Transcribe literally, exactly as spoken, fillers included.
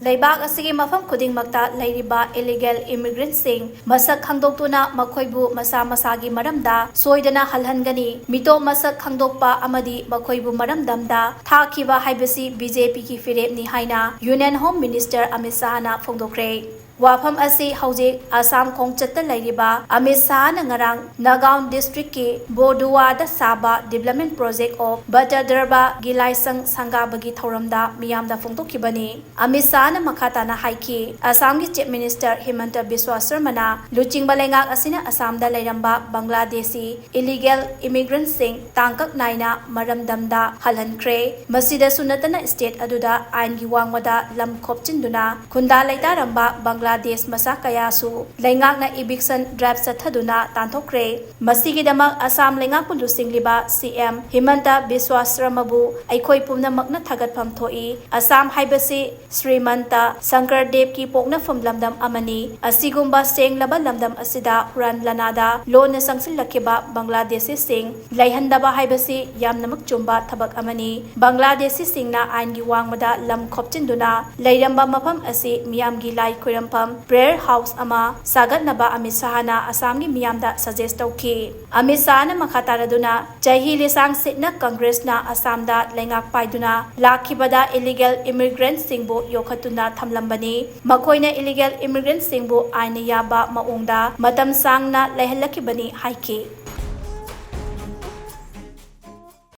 ꯂꯩꯕꯥꯛ ꯑꯁꯤꯒꯤ ꯃꯐꯝ ꯈꯨꯗꯤꯡꯃꯛꯇ ꯂꯩꯔꯤꯕ illegal immigrantꯁꯤꯡ ꯃꯁꯛ ꯈꯪꯗꯣꯛꯇꯨꯅ ꯃꯈꯣꯏꯕꯨ ꯃꯁꯥ ꯃꯁꯥꯒꯤ ꯃꯔꯝꯗ ꯁꯣꯏꯗꯅ ꯍꯜꯍꯟꯒꯅꯤ꯫ ꯃꯤꯇꯣꯞ ꯃꯁꯛ ꯈꯪꯗꯣꯛꯄ ꯑꯃꯗꯤ ꯃꯈꯣꯏꯕꯨ ꯃꯔꯝꯗꯝꯗ ꯊꯥꯈꯤꯕ ꯍꯥꯏꯕꯁꯤ BJPꯒꯤ ꯐꯤꯔꯦꯞꯅꯤ ꯍꯥꯏꯅ Union Home Minister ꯑꯃꯤꯠ ꯁꯥꯍꯅ ꯐꯣꯡꯗꯣꯛꯈ꯭ꯔꯦ꯫ ꯋꯥꯐꯝ ꯑꯁꯤ ꯍꯧꯖꯤꯛ ꯑꯁꯥꯝ ꯈꯣꯡꯆꯠꯇ ꯂꯩꯔꯤꯕ ꯑꯃꯤꯠ ꯁꯥꯍꯅ ꯉꯔꯥꯡ ꯅꯥꯒꯥꯎꯟ districtꯀꯤ ꯕꯣꯗꯨꯋꯥꯗ ꯁꯥꯕ Development Project of ꯕꯇꯗꯔꯕꯥꯒꯤ ꯂꯥꯏꯁꯪ ꯁꯪꯒꯥꯕꯒꯤ ꯊꯧꯔꯝꯗ ꯃꯤꯌꯥꯝꯗ ꯐꯣꯡꯗꯣꯛꯈꯤꯕꯅꯤ꯫ ꯑꯃꯤꯠ ꯁꯥꯍꯅ ꯃꯈꯥ ꯇꯥꯅ ꯍꯥꯏꯈꯤ, ꯑꯁꯥꯝꯒꯤ Chief Minister ꯍꯤꯃꯟꯇ ꯕꯤꯁ꯭ꯋꯥ ꯁꯔꯃꯅ ꯂꯨꯆꯤꯡꯕ ꯂꯩꯉꯥꯛ ꯑꯁꯤꯅ ꯑꯁꯥꯝꯗ ꯂꯩꯔꯝꯕ ꯕꯪꯒ꯭ꯂꯥꯗꯦꯁꯤ illegal immigrantꯁꯤꯡ ꯇꯥꯡꯀꯛ ꯅꯥꯏꯅ ꯃꯔꯝꯗꯝꯗ ꯍꯜꯍꯟꯈ꯭ꯔꯦ꯫ ꯃꯁꯤꯗꯁꯨ ꯅꯠꯇꯅ state ꯑꯗꯨꯗ ꯑꯥꯏꯟꯒꯤ ꯋꯥꯡꯃꯗ ꯂꯝ ꯈꯣꯞꯆꯤꯟꯗꯨꯅ ꯈꯨꯟꯗꯥ ꯂꯩꯇꯥꯔꯝꯕ ꯕꯪꯒ꯭ꯂꯥꯗꯦꯁ ꯃꯆꯥ ꯀꯌꯥꯁꯨ ꯂꯩꯉꯥꯛꯅ eviction drive ꯆꯠꯊꯗꯨꯅ ꯇꯥꯟꯊꯣꯛꯈ꯭ꯔꯦ꯫ ꯃꯁꯤꯒꯤꯗꯃꯛ ꯑꯁꯥꯝ ꯂꯩꯉꯥꯛꯄꯨ ꯂꯨꯆꯤꯡꯂꯤꯕ CM ꯍꯤꯃꯟꯇ ꯕꯤꯁ꯭ꯋꯥ ꯁꯔꯃꯕꯨ ꯑꯩꯈꯣꯏ ꯄꯨꯝꯅꯃꯛꯅ ꯊꯥꯒꯠꯐꯝ ꯊꯣꯛꯏ꯫ ꯑꯁꯥꯝ ꯍꯥꯏꯕꯁꯤ ꯁ꯭ꯔꯤꯃꯟꯇ ꯁꯪꯀꯔꯗꯦꯕꯀꯤ ꯄꯣꯛꯅꯐꯝ ꯂꯝꯗꯝ ꯑꯃꯅꯤ꯫ ꯑꯁꯤꯒꯨꯝꯕ ꯁꯦꯡꯂꯕ ꯂꯝꯗꯝ ꯑꯁꯤꯗ ꯍꯨꯔꯥꯟ ꯂꯥꯟꯅꯥꯗ ꯂꯣꯟꯅ ꯆꯪꯁꯤꯜꯂꯛꯈꯤꯕ ꯕꯪꯒ꯭ꯂꯥꯗꯦꯁꯤꯁꯤꯡ ꯂꯩꯍꯟꯗꯕ ꯍꯥꯏꯕꯁꯤ ꯌꯥꯝꯅꯃꯛ ꯆꯨꯝꯕ ꯊꯕꯛ ꯑꯃꯅꯤ꯫ ꯕꯪꯒ꯭ꯂꯥꯗꯦꯁꯤꯁꯤꯡꯅ ꯑꯥꯏꯟꯒꯤ ꯋꯥꯡꯃꯗ ꯂꯝ ꯈꯣꯞꯆꯤꯟꯗꯨꯅ ꯂꯩꯔꯝꯕ ꯃꯐꯝ ꯑꯁꯤ ꯃꯤꯌꯥꯝꯒꯤ ꯂꯥꯏ ꯈꯣꯏꯔꯝꯐꯝ prayer house ꯑꯃ ꯁꯥꯒꯠꯅꯕ ꯑꯃꯤꯠ ꯁꯥꯍꯅ ꯑꯁꯥꯝꯒꯤ ꯃꯤꯌꯥꯝꯗ suggest ꯇꯧꯈꯤ꯫ ꯑꯃꯤꯠ ꯁꯥꯍꯅ ꯃꯈꯥ ꯇꯥꯔꯗꯨꯅ, ꯆꯍꯤ ꯂꯤꯁꯥꯡ ꯁꯤꯠꯅ ꯀꯪꯒ꯭ꯔꯦꯁꯅ ꯑꯁꯥꯝꯗ ꯂꯩꯉꯥꯛ ꯄꯥꯏꯗꯨꯅ ꯂꯥꯛꯈꯤꯕꯗ illegal immigrantꯁꯤꯡꯕꯨ ꯌꯣꯛꯈꯠꯇꯨꯅ ꯊꯝꯂꯝꯕꯅꯤ꯫ ꯃꯈꯣꯏꯅ illegal immigrantꯁꯤꯡꯕꯨ ꯑꯥꯏꯟꯅ ꯌꯥꯕ ꯃꯑꯣꯡꯗ ꯃꯇꯝ ꯁꯥꯡꯅ ꯂꯩꯍꯜꯂꯛꯈꯤꯕꯅꯤ ꯍꯥꯏꯈꯤ꯫